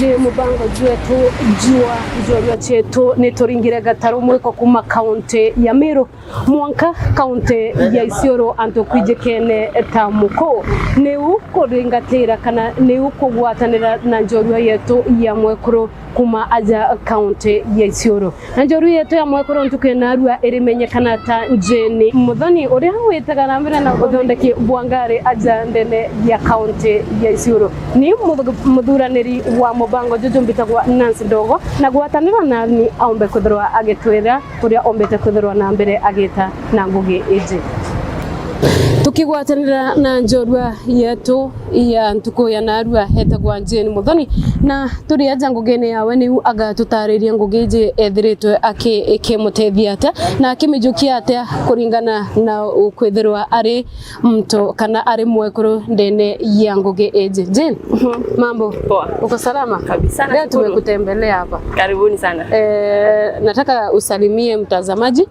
Tukiri mubango jwetu jua njorua cietu ni turingire gataru mwiko kuma kaunti ya Meru mwanka kaunti ya Isiolo antu kwijikene ta muko ni ukuringatira kana ni ukugwatanira na njorua yetu ya mwekuru kuma aja kaunti ya Isiolo. Na njorua yetu ya mwekuru ntukenarua irimenyekana ta Jane Muthoni uria witaga na mbere na uthondeki bwa ngari aja ndene ya kaunti ya Isiolo. Ni muthuraniri wa mubango juju mbitagwa Nancy Ndogo na gwatanira nani aombe kwithirwa agitwira uria ombete kwithirwa na mbere agita na ngugi iji. Tukigwatanira na njorua yetu ya ntuku ya narua hetagwa Jane Muthoni na turi aja ngugini yawe niu agatutariria ngugi iji ethiritwe akimutethia atia na akimijukia atia kuringana na kwithirwa ari mtu kana ari mwekuru ndene ya ngugi iji. Jane, mambo? Poa. Uko salama? Kabisa, Leo nashukuru. Tumekutembelea hapa. Karibuni sana. Nataka usalimie mtazamaji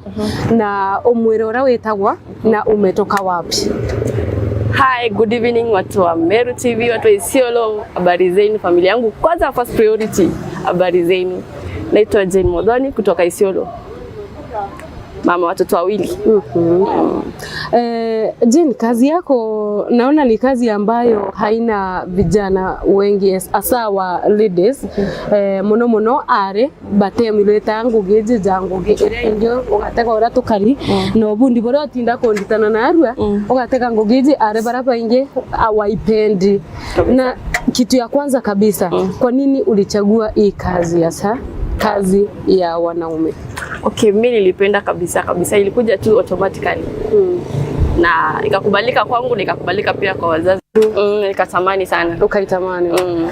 na umwire uria witagwa na umetoka wapi. Hi, good evening watu wa Meru TV, watu wa Isiolo, habari zenu, familia yangu. Kwanza first priority, habari zenu. Naitwa Jane Muthoni kutoka Isiolo. Mama watoto wawili. Jane, kazi yako naona ni kazi ambayo haina vijana wengi, hasa wa ladies, muno muno ari batemilwete ngugi iji ja ngugi iria ingi ugatega uria tukari na ubundi buria utinda kunditana narua ugatega ngugi iji ari baria baingi awaipendi. Na kitu ya kwanza kabisa, kwa nini ulichagua hii kazi, hasa kazi ya wanaume? Okay, mimi nilipenda kabisa kabisa, ilikuja tu automatically na ikakubalika kwangu na ikakubalika pia kwa wazazi. Nikatamani sana. Ukaitamani. Mm.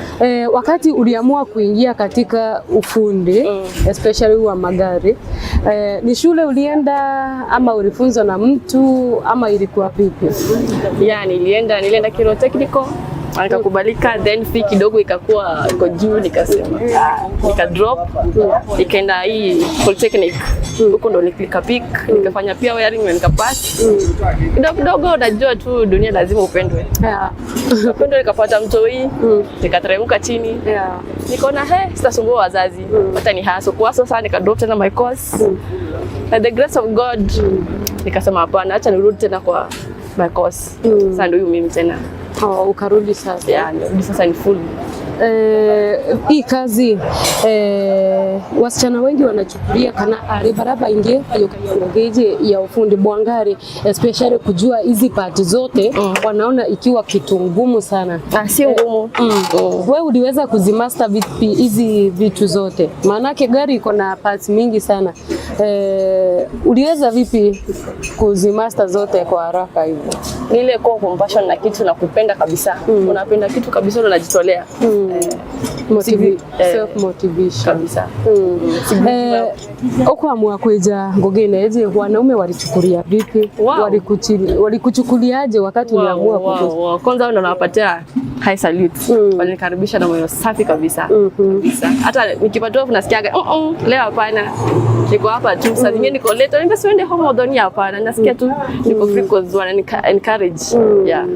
Wakati uliamua kuingia katika ufundi, especially wa magari, ni shule ulienda ama ulifunzwa na mtu ama ilikuwa vipi? Yeah, nilienda Kiro Technical nikakubalika, then fee kidogo ikakuwa iko juu, nikasema, ah, nika drop, nikaenda hii Polytechnic. Huko ndo nikapick, nikafanya pia wiring na nikapass. Kidogo kidogo, unajua tu dunia lazima upendwe. Upendwe, nikapata mtoi, nikateremka chini. Nikaona he, sitasumbua wazazi, wacha ni hustle kwa sasa, nika drop tena my course. By the grace of God, nikasema hapana, acha nirudi tena kwa my course. Sasa ndio huyu mimi tena. Oh, ukarudi sasa. Yeah, nirudi sasa ni full. Hii kazi, wasichana wengi wanachukulia kana ari baraba ingi ayo ya ufundi bwangari, especially kujua hizi part zote, wanaona ikiwa kitu ngumu sana. Ah, sio ngumu. We uliweza kuzimaster vipi hizi vitu zote? Maanake gari iko na parts mingi sana. Uliweza vipi kuzimaster zote kwa haraka hivyo? Ni ile kuwa compassion na kitu na kupenda kabisa. Unapenda kitu kabisa na unajitolea. Self motivation. Kabisa. Ukuamua kuija ngugine iji, wanaume walichukulia vipi? Wow. Walikuchukuliaje wakati uliamua Wow. Kwanza ndo nawapatia high salute. Walinikaribisha na moyo safi kabisa. Kabisa. Hata nikipatiwa nasikiaga leo hapana. Niko hapa tu. Saa zingine niko late. Niambia siende home Muthoni, hapana. Nasikia tu niko free cause wana encourage. Yeah.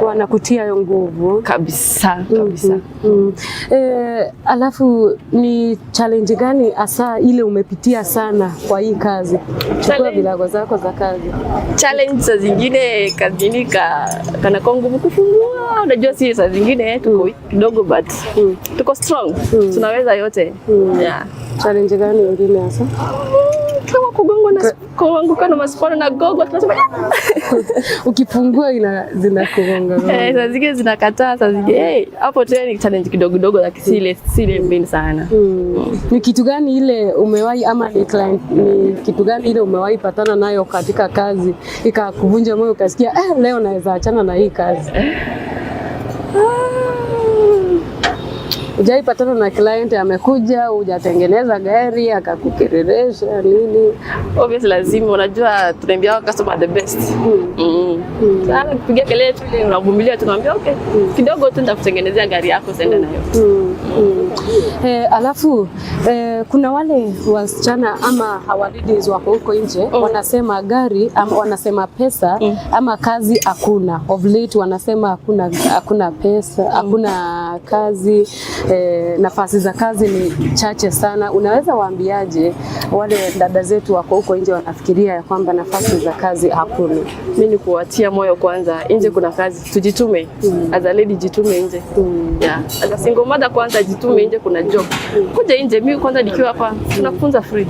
Wanakutia hiyo nguvu. Kabisa, kabisa. Alafu ni challenge gani hasa ile umepitia sana kwa hii kazi? Chukua vilago zako za kazi. Challenge saa zingine kazini kanakuwa ngumu kufungua. Unajua si saa zingine tuko weak kidogo but tuko strong. Tunaweza yote. Yeah. Challenge gani nyingine hasa? Kama kugongwa na kuanguka na masipano na gogo tunasema Ukifungua ina zinakugonga. Eh, saa zingine zinakataa, saa zingine hapo tena ni challenge kidogo kidogo, lakini si ile main sana. Ni kitu gani ile umewahi ama ni client, ni kitu gani ile umewahi patana nayo katika kazi ikakuvunja moyo ukasikia, leo naweza achana na hii kazi? Hujai patana na client amekuja, hujatengeneza gari akakukereresha nini? Obviously lazima, unajua tunaambia customer the best. Sasa kupiga kelele tu ile unavumilia, tunaambia okay, kidogo tu nitakutengenezea gari yako senda nayo. Alafu kuna wale wasichana ama hawa ladies wako huko nje, wanasema gari ama wanasema pesa ama kazi hakuna. Of late wanasema hakuna pesa, hakuna. kazi, nafasi za kazi ni chache sana. Unaweza waambiaje wale dada zetu wako huko nje wanafikiria ya kwamba nafasi za kazi hakuna? Mi ni kuwatia moyo kwanza, nje kuna kazi, tujitume. As a lady jitume nje. Yeah. As a single mother kwanza jitume nje, kuna job. Kuja nje, mi kwanza nikiwa hapa tunakufunza free.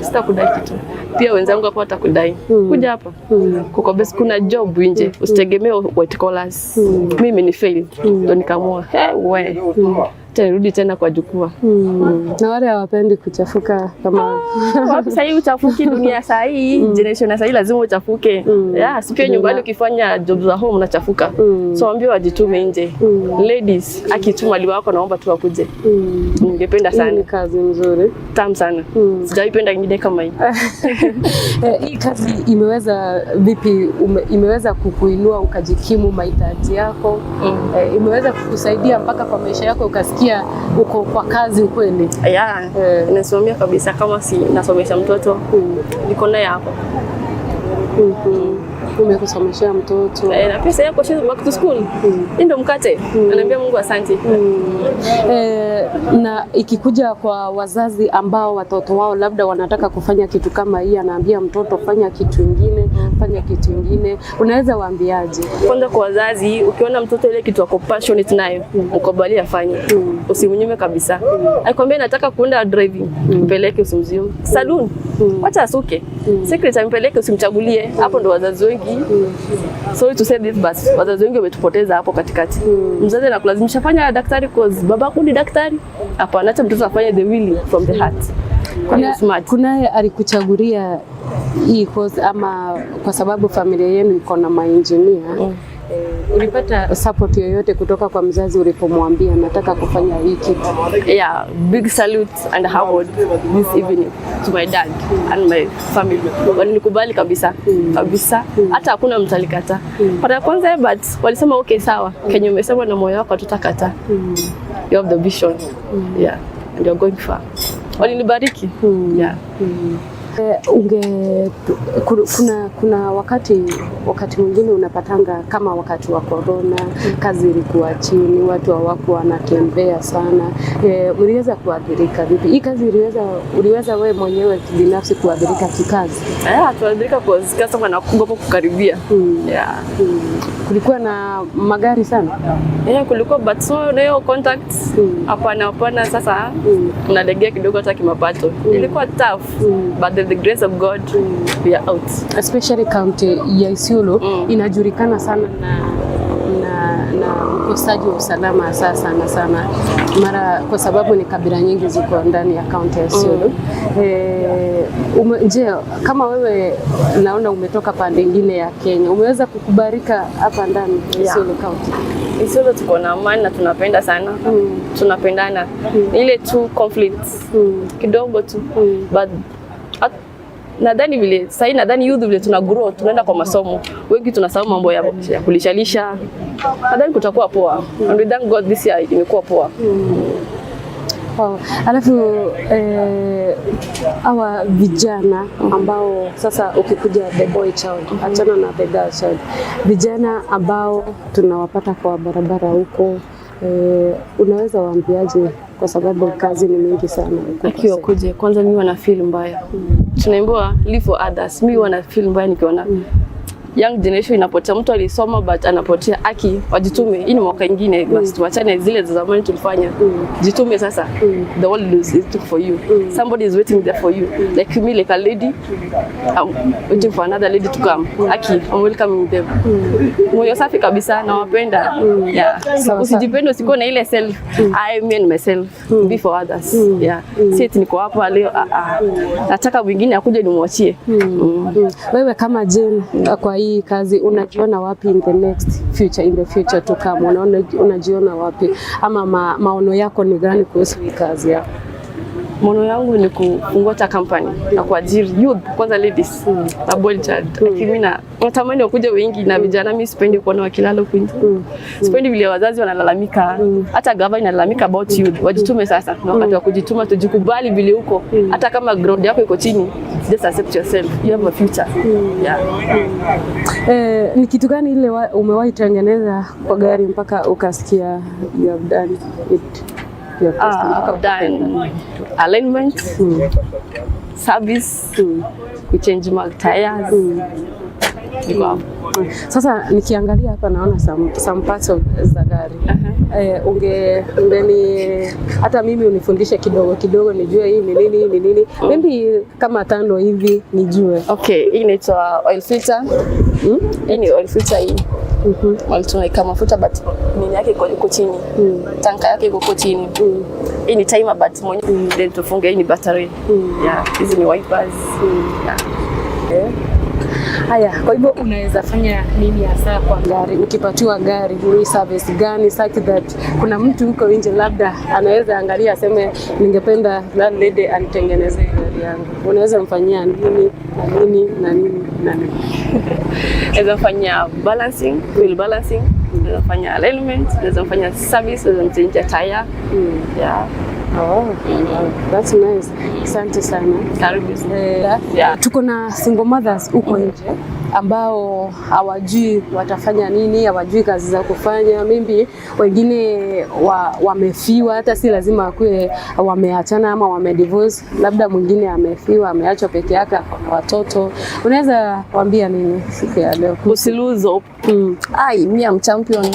Sitakudai kitu. Pia wenzangu hapa watakudai. Kuja hapa. Kuko best, kuna job nje. Usitegemee white collars. Mimi ni fail. Ndo nikaamua, hey, we. Tena nirudi tena kwa jukwaa. Na wale hawapendi kuchafuka kama Wapi sahii uchafuki dunia sahii, generation ya sahii lazima uchafuke. Yeah, si pia nyumbani ukifanya job za home unachafuka. So waambie wajitume nje. Ladies, akituma wako naomba tu wakuje. Ningependa Hii ni sana. Kazi nzuri. Tamu sana. Sijaipenda ingine kama hii. Hii kazi imeweza vipi, imeweza kukuinua ukajikimu mahitaji yako? Imeweza kukusaidia mpaka kwa maisha yako ukasikia uko kwa kazi ukweli? Yeah, inasimamia kabisa kama si nasomesha mtoto. Niko naye hapo. Umekusomeshea mtoto. Na pesa yako she's back to school. Hii ndio mkate. Anaambia Mungu asante. Na ikikuja kwa wazazi ambao watoto wao labda wanataka kufanya kitu kama hii, anaambia mtoto fanya kitu ingine, fanya kitu ingine, unaweza waambiaje? Kwanza kwa wazazi, ukiona mtoto ile kitu ako passionate nayo, mkubali afanye. Usimnyime kabisa. Akikwambia nataka kuenda driving, mpeleke, usimzuie. Salon, wacha asuke. Secretary mpeleke, usimchagulie. Hapo ndo wazazi wengi, sorry to say this, but wazazi wengi wametupoteza hapo katikati. Mzazi anakulazimisha fanya daktari cause babako ni daktari. Hapana, acha mtoto afanye the willing from the heart. Kwa hiyo smart. Kunaye alikuchagulia hii course ama kwa sababu familia yenu iko na maengineer? Ulipata support yoyote kutoka kwa mzazi ulipomwambia nataka kufanya hii kitu? Yeah, big salute and award this evening to my dad and my family. Walinikubali kabisa kabisa, hata hakuna mtu alikataa. Mara ya kwanza, but walisema, "Okay, sawa, kenye umesema na moyo wako hatutakataa. You have the vision, yeah, and you're going far." Walinibariki, yeah. Kuna wakati mwingine unapatanga kama wakati wa corona, kazi ilikuwa chini, watu hawakuwa wanatembea sana. Mliweza kuathirika vipi? Hii kazi uliweza wewe mwenyewe binafsi kuathirika kikazi? Yeah, tuathirika cause customer anaogopa kukaribia. Yeah. Kulikuwa na magari sana? Yeah, kulikuwa, but so na hiyo contact, hapana hapana, sasa unalegea kidogo hata kimapato. Ilikuwa tough, but the grace of God we are out. Especially county ya Isiolo inajulikana sana na ukosaji wa usalama hasa sana sana mara kwa sababu ni kabila nyingi ziko ndani ya county ya Isiolo. Je, kama wewe naona umetoka pande ingine ya Kenya, umeweza kukubalika hapa ndani ya Isiolo County? Isiolo tuko na amani na tunapenda sana. Tunapendana. Ile tu conflicts kidogo tu. But nadhani vile sahii, nadhani youth vile tuna grow, tunaenda kwa masomo, wengi tunasahau mambo ya kulishalisha. Nadhani kutakuwa poa. And we thank God this year imekuwa poa. Wow. Alafu hawa vijana ambao sasa ukikuja the boy child, achana na the girl child, vijana ambao tunawapata kwa barabara huko, unaweza waambiaje? Kwa sababu kazi ni mingi sana huko. Akiwa kuje kwanza, mi wana feel mbaya. Tunaambiwa live for others. Mi wana feel mbaya nikiona young generation inapotea. Mtu alisoma but anapotea. Aki wajitume, hii ni mwaka ingine basi, tuachane zile za zamani tulifanya. Jitume sasa, the world is waiting for you. Somebody is waiting there for you. Like me, like a lady, I'm waiting for another lady to come. Aki, I'm welcoming them. Moyo safi kabisa, nawapenda. Yeah. Sawa. Usijipende, usikuwe na ile self. I me and myself. Be for others. Yeah. Si eti niko hapa leo, ah, ah. Nataka mwingine akuje nimwachie. Wewe kama Jane, kwa hii kazi unajiona wapi in the next future, in the future to come? Unaona, unajiona wapi ama maono yako ni gani kuhusu hii kazi yako? Maono yangu ni kufungua ta company na kuajiri youth kwanza, ladies na boy child. Lakini mimi na natamani wakuje wengi na vijana. Mimi sipendi kuona wakilala huku nje. Sipendi vile wazazi wanalalamika. Hata gava inalalamika about youth. Wajitume sasa. Na wakati wa kujituma, tujikubali vile uko. Hata kama ground yako iko chini, just accept yourself. You have a future. Yeah. Ni kitu gani ile umewahi tengeneza kwa gari mpaka ukasikia you have done it your best, mpaka I've done alignment, service, kuchange my tires. Niko hapo. Sasa nikiangalia hapa naona some parts of za gari. Ungeni hata mimi unifundishe kidogo kidogo nijue hii ni nini, hii ni nini, maybe kama tano hivi nijue. Okay, hii inaitwa oil filter. Hii ni oil filter hii. Wali tunaweka mafuta, but nini yake iko chini. Tanka yake iko huko chini. Hii ni timer, but mwenyewe then tufunge. Hii ni battery. Yeah, hizi ni wipers. Yeah. Haya, kwa hivyo unaweza fanya nini hasa kwa gari? Ukipatiwa gari ni service gani such that kuna mtu huko nje labda anaweza angalia aseme ningependa that lady anitengenezee gari yangu, unaweza mfanyia nini na nini na nini na nini? Naweza fanya balancing, wheel balancing, naweza fanya alignment, naweza fanya service, naweza mchange tire. Yeah. Oh, that's nice. Asante sana. Karibu. Yeah. Tuko na single mothers huko nje ambao hawajui watafanya nini, hawajui kazi za kufanya. Maybe wengine wamefiwa, hata si lazima akuwe wameachana ama wamedivorce, labda mwingine amefiwa, ameachwa peke yake, ako na watoto. Unaweza waambia nini siku ya leo? Usi lose hope. I, me, I'm champion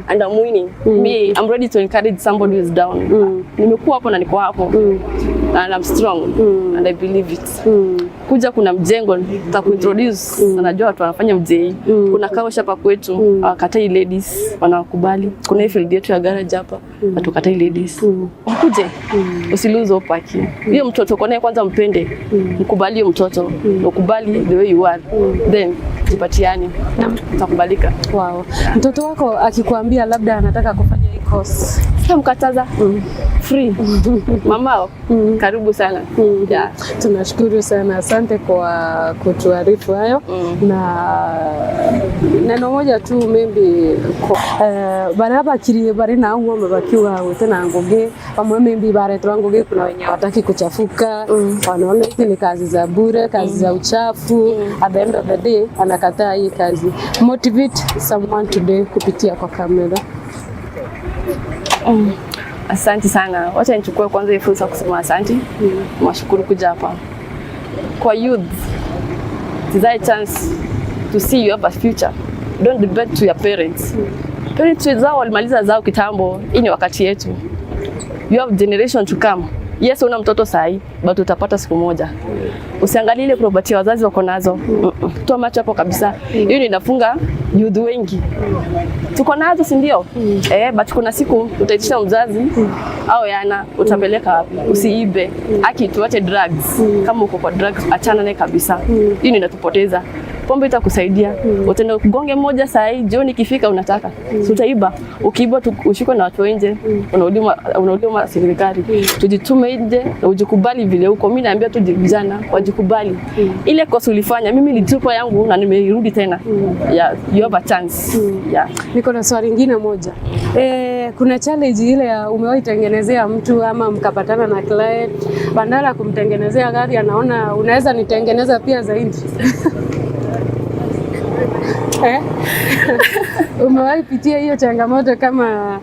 and I'm winning. Me, I'm ready to encourage somebody who is down. Nimekuwa hapo na niko hapo. And I'm strong and I believe it. Kuja, kuna mjengo nitakuintroduce. Najua watu wanafanya mjei. Kuna car wash hapa kwetu, hawakatai ladies, wanawakubali. Kuna hii field yetu ya garage hapa, hatukatai ladies. Wakuje. Usi lose hope aki. Hiyo mtoto uko naye kwanza mpende. Mkubali hiyo mtoto. Ukubali the way you are. Then jipatiane. Utakubalika. Wow. Mtoto wako akikwambia labda anataka kufanya hii course, Sitamkataza. Free. Mama, karibu sana. Yeah. Tunashukuru sana, asante kwa kutuarifu hayo. Na neno moja tu maybe baria bakirie bari na ng'ombe bakiuga gwite na ngugi bamwe maybe baretwa ngugi, kuna wenye wataki kuchafuka, wanaona hizi ni kazi za bure, kazi za uchafu. At the end of the day anakataa hii kazi. Motivate someone today kupitia kwa kamera. Asante sana. Wacha nichukue kwanza hii fursa kusema asante. Mwashukuru kuja hapa. Kwa youth, it is a chance to see you have a future. Don't depend to your parents. Parents zao walimaliza zao kitambo. Hii ni wakati yetu. You have generation to come. Yes, una mtoto sahi, but utapata siku moja. Usiangalie ile property ya wazazi wako nazo. Toa macho hapo kabisa. Hiyo ndio inafunga youth wengi. Tuko nazo, si ndio? Eh, but kuna siku utaitisha mzazi au yana utapeleka wapi? Usiibe. Aki, tuache drugs. Kama uko kwa drugs, achana naye kabisa. Hiyo ndio inatupoteza. Pombe itakusaidia. Utaenda kugonge moja saa hii, jioni ikifika unataka. Si utaiba. Ukiiba ushikwe na watu nje, unauliwa serikali. Tujitume nje na ujikubali vile uko. Mimi naambia tu vijana wajikubali. Ile kosa ulifanya, mimi nilitupa yangu na nimeirudi tena. Yeah, you have a chance. Yeah. Niko na swali ingine moja. Kuna challenge ile ya umewahi tengenezea mtu ama mkapatana na client, badala ya kumtengenezea gari anaona unaweza nitengeneza pia zaidi. Eh? Umewahi pitia hiyo changamoto kama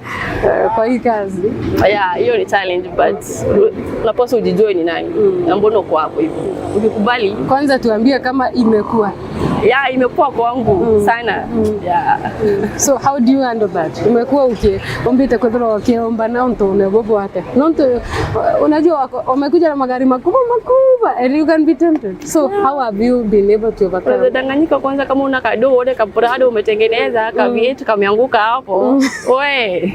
kwa hii kazi? Yeah, hiyo ni challenge, but unapaswa ujijue ni nani na mbona uko hapo hivyo. Ukikubali, Kwanza tuambie kama imekuwa. Yeah, imekuwa kwangu sana. Yeah. So how do you handle that? Umekuwa uki umbite kwithirwa ukiomba na untu unebobo ate. Nontu unajua wamekuja na magari makubwa makubwa and you can be tempted. So how have you been able to overcome? Unaweza danganyika kwanza kama una kado uone kaprado umetengeneza ka V8 kameanguka hapo. We.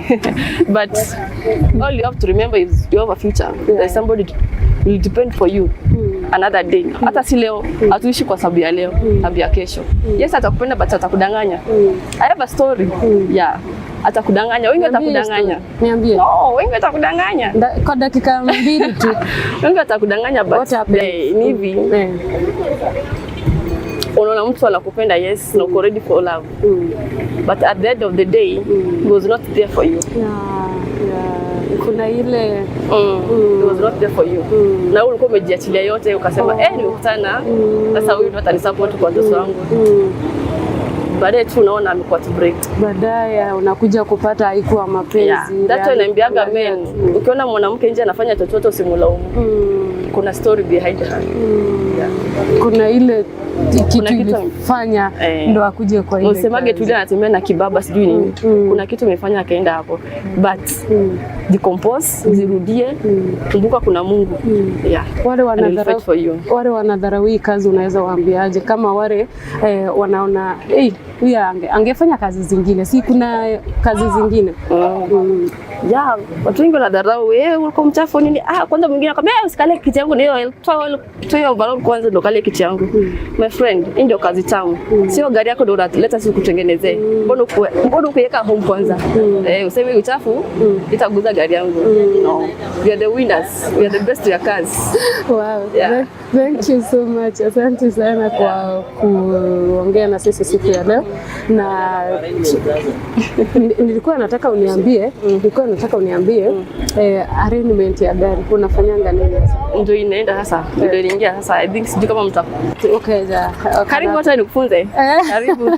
But all you have to remember is you have a future. There's somebody will depend for you another day. Hata si leo, hatuishi kwa sababu ya leo, sababu ya kesho. Yes, atakupenda but atakudanganya. I have a story. Yeah. Atakudanganya, wengi Niambie watakudanganya. story. Niambie. No, wengi watakudanganya. Kwa dakika 2 tu. Wengi watakudanganya, but What happened? Ni hivi, unaona mtu anakupenda, yes, na uko ready for love, but at the end of the day he was not there for you. Yeah. Kuna ile He was not there for you. Na wewe ulikuwa umejiachilia yote ukasema, eh, nimekutana sasa, huyu ndo atanisupport kwa watoto wangu. Baadaye tu unaona amekuwa tu break. Baadaye unakuja kupata haikuwa mapenzi. Yeah. That's why naambiaga Reality. men, ukiona mwanamke nje anafanya chochote usimlaumu. Kuna story behind her. Yeah. Kuna ile kitu Kuna kitu ilifanya Eh. ndo akuje kwa ile Usemage kazi. tulia anatembea na kibaba sijui nini. Kuna kitu imefanya akaenda hapo. But decompose, zirudie. Kumbuka kuna Mungu. Yeah. Wale And he'll wanadharau fight for you. Wale wanadharau hii kazi unaweza waambiaje? Kama wale wanaona hey, huyu angefanya kazi zingine, si kuna kazi zingine? Yeah, watu wengi wanadharau, eh, uko mchafu nini? Ah, kwanza mwingine akamwambia, eh, usikalie kiti yangu, ndio toa toa hiyo overall kwanza ndio kalie kiti yangu. My friend, hii ndio kazi tamu. Sio gari yako ndio unaleta sisi kutengenezee. Mbona ukuweka home kwanza? Eh, useme uchafu itaguza gari yangu. No. We are the winners. We are the best to your cars. Wow. Yeah. Thank you so much. Asante sana kwa kuongea na sisi siku ya leo, na nilikuwa nataka uniambie arrangement ya gari unafanyanga nini sasa? Ndio inaenda sasa. Ndio inaingia sasa. I think sijui kama mta Okay, ja. Karibu hata nikufunze. Karibu.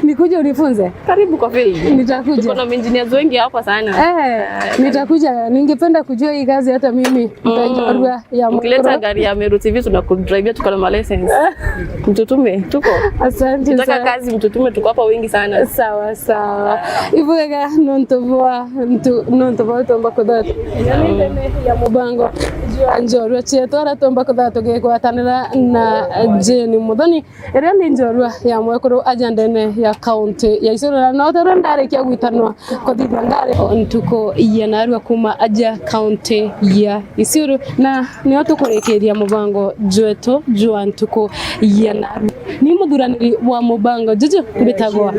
Nikuje unifunze? Karibu kwa field. Nitakuja. Tuko na engineers wengi hapa sana. Eh, nitakuja. Ningependa kujua hii kazi hata mimi. Nitajua ya Ukileta mkoro. gari ya Meru TV tunakudrivia, tuko na ma license. Mtutume, tuko. Asante Tutaka sana. kazi mtutume, tuko hapa wengi sana. Sawa sawa, ivugaga nontovoa nontovoa tomba kuthaa ya mubango jwa njorua cietu aria tomba kuthaa tugigwatanira na Jane Muthoni ĩrĩa nĩ njorua ya mwekuru ajandene ya kaunti ya Isiolo, na otarĩa ndarikia gwitanwa kuthithia ngari ntuku ya narua kuma aja kaunti ya Isiolo, na nĩo tukurikiria mubango jwetu jwa ntuku ya narua. Ni muthuraniri wa mubango juju mbitagwa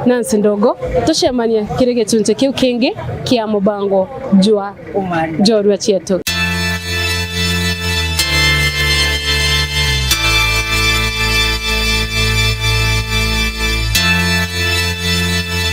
Nancy Ndogo, tucemanie kiri gicunjĩ kiu kingi kia mubango jwa njorua cietu.